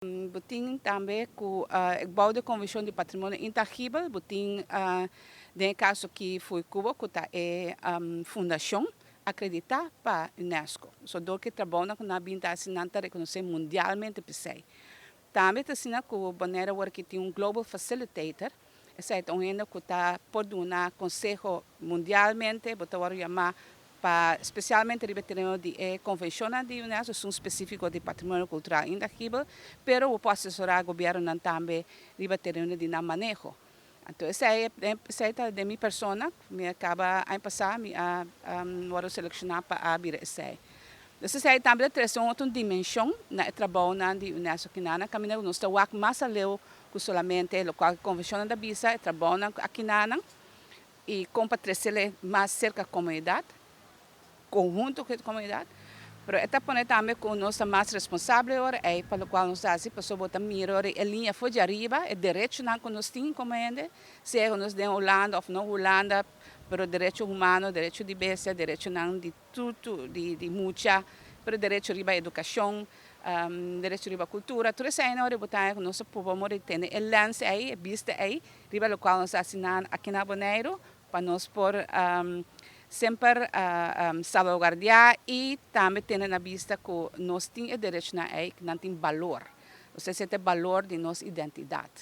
Bo tin tambe ku bou di Konvenshon di Patrimonio Intangibel, bo tin den e kaso aki Fuikubo, ku ta e fundashon akreditá pa UNESCO. So dor ku e trabounan ku nan a bin ta hasi, nan ta rekonosé mundialmente p'esei. Tambe ta asina ku Bonaire awor aki tin un Global Facilitator, esei ta un hende ku ta por duna konseho mundialmente, bo ta wòrdu yamá pa spesialmente riba e tereno di e konvenshonnan di UNESCO, esun spesífiko di patrimonio kultural intangibel, pero bo por asesorá gobièrnunan tambe riba tereno di nan maneho. Anto esei esei ta den mi persona, mi a kaba aña pasá mi a wòrdu selekshoná pa a bira esei. Dus esei tambe ta trese un otro dimenshon na e trabounan di UNESCO kinanan, kaminda ku nos ta wak mas aleu ku solamente lokual ku konvenshonnan ta bisa, e trabounan akinanan. I kon pa tresele mas serka komunidat, konhunto ku e komunidat, pero e ta pone tambe ku nos ta mas responsable ora ei pa lokual nos ta hasi, pasobra bo ta mira ora e liña for di ariba, e derechonan ku nos tin komo hende, sea ku nos den Hulanda òf no Hulanda, pero derecho humano, derecho di bestia, derechonan di tur tur di mucha, pero derecho riba edukashon, derecho riba kultura, tur eseinan ora bo ta haña ku nos ta proba mor di tene e lens ei, e bista ei, riba lokual nos a hasi nan aki na Boneiru pa nos por semper salvaguardiá i tambe tene na bista ku nos tin e derechonan ei, ku nan tin balor. Osea, esei ta e balor di nos identidat.